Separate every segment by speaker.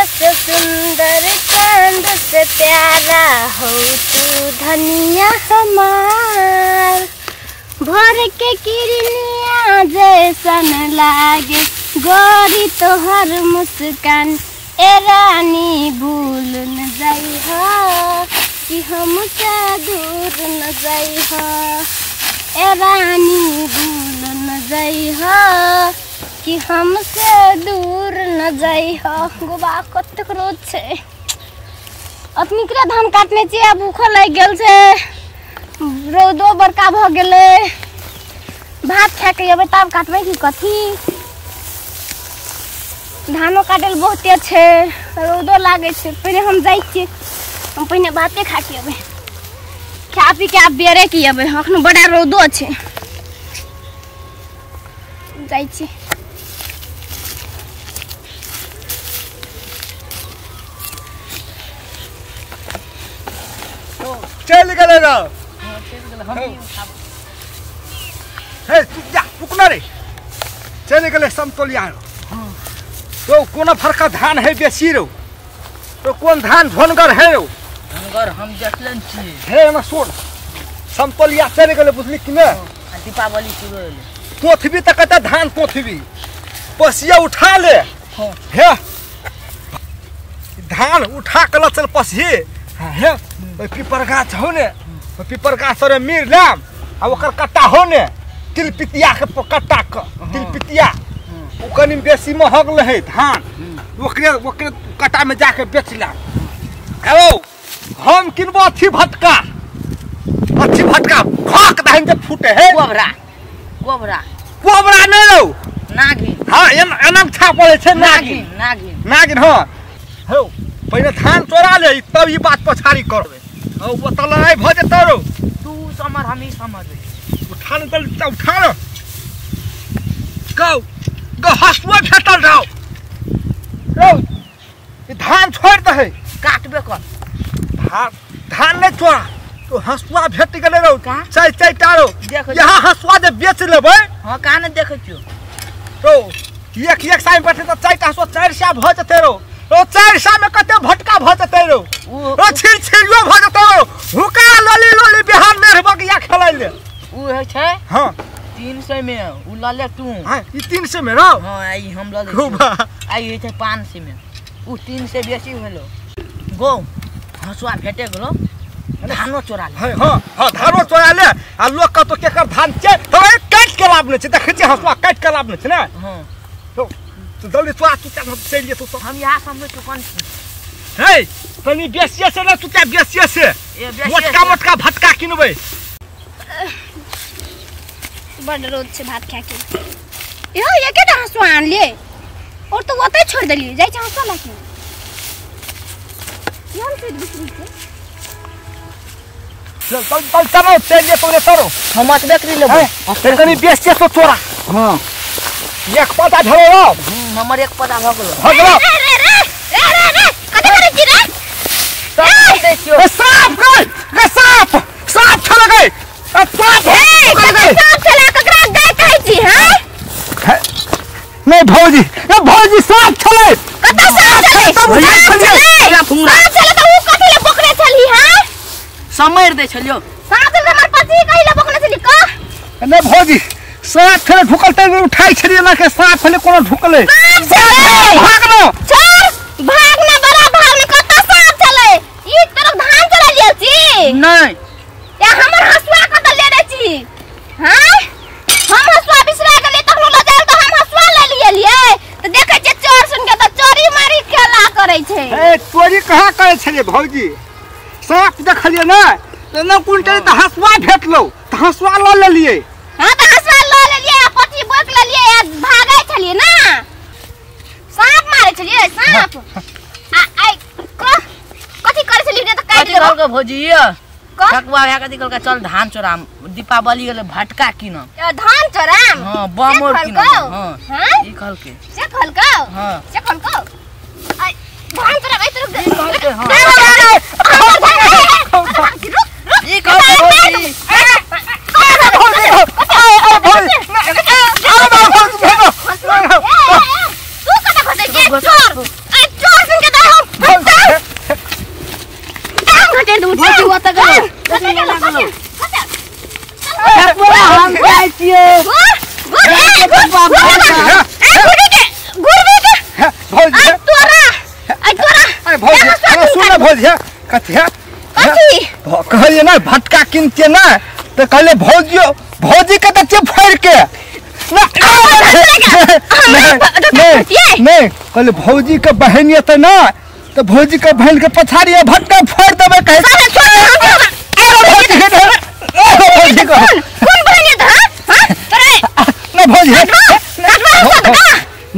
Speaker 1: से सुंदर चांद से प्यारा हो तू धनिया हमार। भोर के किरनिया जैसन लागे गोरी तोहर मुस्कान। ए रानी भूल न जाई हो कि हमसे दूर न जाई हो। ए रानी भूल न जाई हो कि हमसे दूर न जाई हो। गोबा कतेक रोज छै अतनिकरे धान काटने छी आ भूखो लागि गेल छै, रौदो बड़का भ गेलै। भात खा के अबै तब काटबै कि कथी। धानो काटल बहुते छै, रौदो लागै छै। पहिने हम जाइ छियै, हम पहिने भाते खा के अबै, खा पी के आब बेरे की अबै, अखन बड़ा रौदो छै। जाइ छी।
Speaker 2: चल गेलै रौ। हे तू जा रुकना रे, चलि गेलै समतोलिया रौ। तो कोना फरका धान है बेसी रौ, तो कोन धान धनगर है रौ?
Speaker 3: धनगर हम देखलन छी।
Speaker 2: हे ना सुन, समतोलिया चलि गेलै बुझली कि ने।
Speaker 3: दीपावली शुरू होलै।
Speaker 2: तोथबी त कते धान तोथबी, पसिया उठा ले। हे धान उठा के ल चल पसिये। हे ओइ पीपर गाछ हो ने, ओइ पीपर गाछ रे मीर लाम आ ओकर कट्टा हो ने तिलपितिया के कट्टा के तिलपितिया, ओ कनि बेसी महग लहे धान, ओकरे ओकरे कट्टा में जाके बेच लाम। ओ हम किनबो अथी भटका, अथी भटका खक दहन जे फूटे है।
Speaker 3: कोबरा कोबरा
Speaker 2: कोबरा नै रौ,
Speaker 3: नागिन।
Speaker 2: हां एना छा पड़े छै नागिन
Speaker 3: नागिन
Speaker 2: नागिन। हां हौ पहिने धान चोरा ले तब ई बात पछाड़ी करबे। औ ओतऽ लड़ाइ भऽ जेतौ रौ।
Speaker 3: तू समर हम ई समझबै।
Speaker 2: उठा ने तल उठा रे। गौ गौ हसुआ भेटल रौ। रौ ई धान छोड़ि दहे,
Speaker 3: काटबे कर।
Speaker 2: धान धान नहि चोरा, तो हसुआ भेट गेलै रौ। चारि चारि टा रौ। यहाँ हसुआ जे बेच लेबै।
Speaker 3: हां कहाँ ने देखै छियौ
Speaker 2: रौ। एक एक साइ बैठे तऽ चारि टा हसुआ 400 भऽ जेतै रौ। ओ 400 में कते भटका भ जतै रौ। ओ छिर छिरियो भ जतै रौ। हुका लली लली बिहान मेढ़ बगिया खेलै ले।
Speaker 3: उ है छै।
Speaker 2: हां
Speaker 3: 300 में उ ल ले तू।
Speaker 2: हां ई 300 में रौ।
Speaker 3: हां आई हम ल ले। आई है छै 500 में, उ 300 बेसी भेलो। गो हसुआ भेटे गेलो, धानो चोरा ले।
Speaker 2: हां हां धानो चोरा ले आ लोक कतो केकर धान छै त काट के लाभ नै छै। देखै छी हसुआ काट के लाभ नै छै ने।
Speaker 3: हां
Speaker 2: तो जल्दी चोरा तू चल चलि जेतौ।
Speaker 3: हम यहाँ समझ चुकन छी।
Speaker 2: हे तनी बेसिए से ना तू क्या बेसिए से मोटका मोटका भटका किनबै।
Speaker 1: बड रोज छै भात खा के। यो एकेटा हसुआ आनलियै और तो ओतै छोड़ि देलियै। जाइ छै हसुआ लऽ के। हम छोड़ि बिसरि छै।
Speaker 2: चल चल चल चलो चलि जेतौ रे तोरो।
Speaker 3: हम अतबे करि लेबै।
Speaker 2: कनी बेसिए से तोरा।
Speaker 3: हां
Speaker 2: एक पता धरो रौ।
Speaker 3: हमर एक पता भ गेलो।
Speaker 2: भ गेलो।
Speaker 1: रे रे रे रे रे कथि करै छी रे?
Speaker 2: ए सांप गई, गे सांप सांप छल गई। ए सांप
Speaker 1: ए सांप छला ककरा गाय कहै छी? हां
Speaker 2: नै भौजी, ए भौजी सांप छलै।
Speaker 1: कत सांप छलै? सांप छलै त उ कथि ले पकड़े छली? हां
Speaker 3: समर दै छलियो।
Speaker 1: सांप त हमर पति कहि ले पकड़े छली कह।
Speaker 2: नै भौजी सांप छलै ढुकल त उठाइ छलियै ना के सांप छलै कोनो ढुकलै। भागलो
Speaker 1: छोड़ भागना बड़ा भागना। कत सांप छलै? ई तरफ धान चला लियल छी
Speaker 3: नै
Speaker 1: या हमर हसुआ कत लेने छी? हां हम हसुआ बिसरा गेलै तखनो ल जायल त हम हसुआ ले लियलियै त देखै छियै चोर सुन के त चोरी मारी खेला करै छै।
Speaker 2: ए चोरी कहाँ करै छलियै भौजी? सांप देखलियै नै त न कुंटल त हसुआ भेटलौ त हसुआ ल लेलियै।
Speaker 1: हां त हसुआ ल लेलियै आ पति बोक लेलियै आ भागै छलियै ना। सांप मारै छलियै सांप। आ आई कथि करै छलियै त काटि देलौ।
Speaker 3: कथि कहलकै भौजी? ठकुआ भए कथि कहलकै चल धान चोराम, दीपावली गेलै भटका किनम।
Speaker 1: धान चोराम?
Speaker 3: हां बम और किनम। हां ई कहलकै।
Speaker 1: से कहलकौ?
Speaker 3: हां
Speaker 1: से कहलकौ। आई धान चोराम आई रुक।
Speaker 3: कहलकै हां
Speaker 1: रुक रुक
Speaker 3: ई कहलकै भौजी।
Speaker 1: तू कत घसै छी? चोर चोर सुन के
Speaker 3: कत गेलो कत गेलो ठकुआ हम जाइ छियो
Speaker 2: भौजी
Speaker 1: तोरा
Speaker 2: अरे भौजी सुन ना भौजी कथी है
Speaker 1: कथी
Speaker 2: कहलिए ना भटका किनते ना तो कहले भौजी भौजी के त फाड़ के ना नहीं नहीं कहले भौजी के बहन ये त ना तो भौजी के बहन के पछाड़ी भटका फाड़ देबे कहे अरे भौजी के
Speaker 1: कोन बहन ये त हां तोरे
Speaker 2: ना भौजी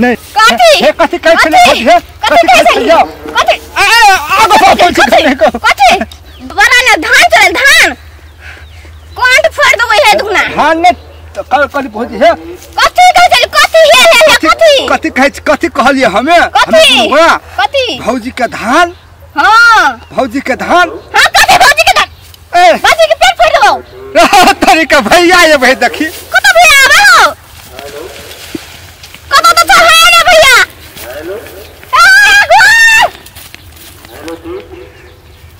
Speaker 2: नहीं
Speaker 1: कथी
Speaker 2: हे कथी कहै छले भौजी हे
Speaker 1: कथी कहै छले कथी
Speaker 2: आगो भौजी
Speaker 1: कथी बड़ा ना धान चल धान कोंट फोड़ देबै हे दुगना
Speaker 2: धान ने कल कल भौजी हे
Speaker 1: कथी कहै छले कथी हे हे कथी
Speaker 2: कथी कहै कथी कहलिए हमे
Speaker 1: कथी कथी
Speaker 2: भौजी के धान
Speaker 1: हां
Speaker 2: भौजी के धान
Speaker 1: हां कथी भौजी के धान
Speaker 2: ए
Speaker 1: भौजी के पेट फोड़ देबौ
Speaker 2: तरीका भैया ये भाई देखी
Speaker 1: कत भैया आबे हो कत तो चल है ने भैया
Speaker 4: हेलो
Speaker 1: हेलो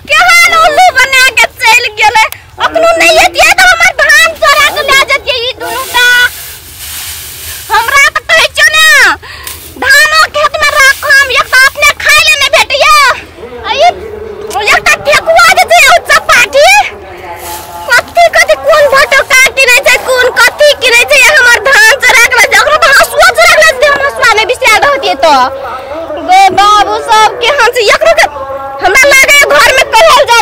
Speaker 1: केहन उल्लू बना के चल गेलै अखनो नहीं एतियै त हमर धान चोरा के ले जतियै ई दुनू टा हमरा त कहै छियौ ने धानो खेत में राखम एक त अपने खाइ ले नहीं भेटैया आ ई एकटा ठेकुआ जे छै ओ चपाटी कथी कथी कोन भटका किनै छै कोन कथी किनै छै हमर धान चोरा के ले ओकरो त हसुआ चोरा के ले जतियै हम हसुआ नहि बिसरा रहतियै त गो बाबू सब केहन छै एकरो के हमरा लागे घर में कहल जाय।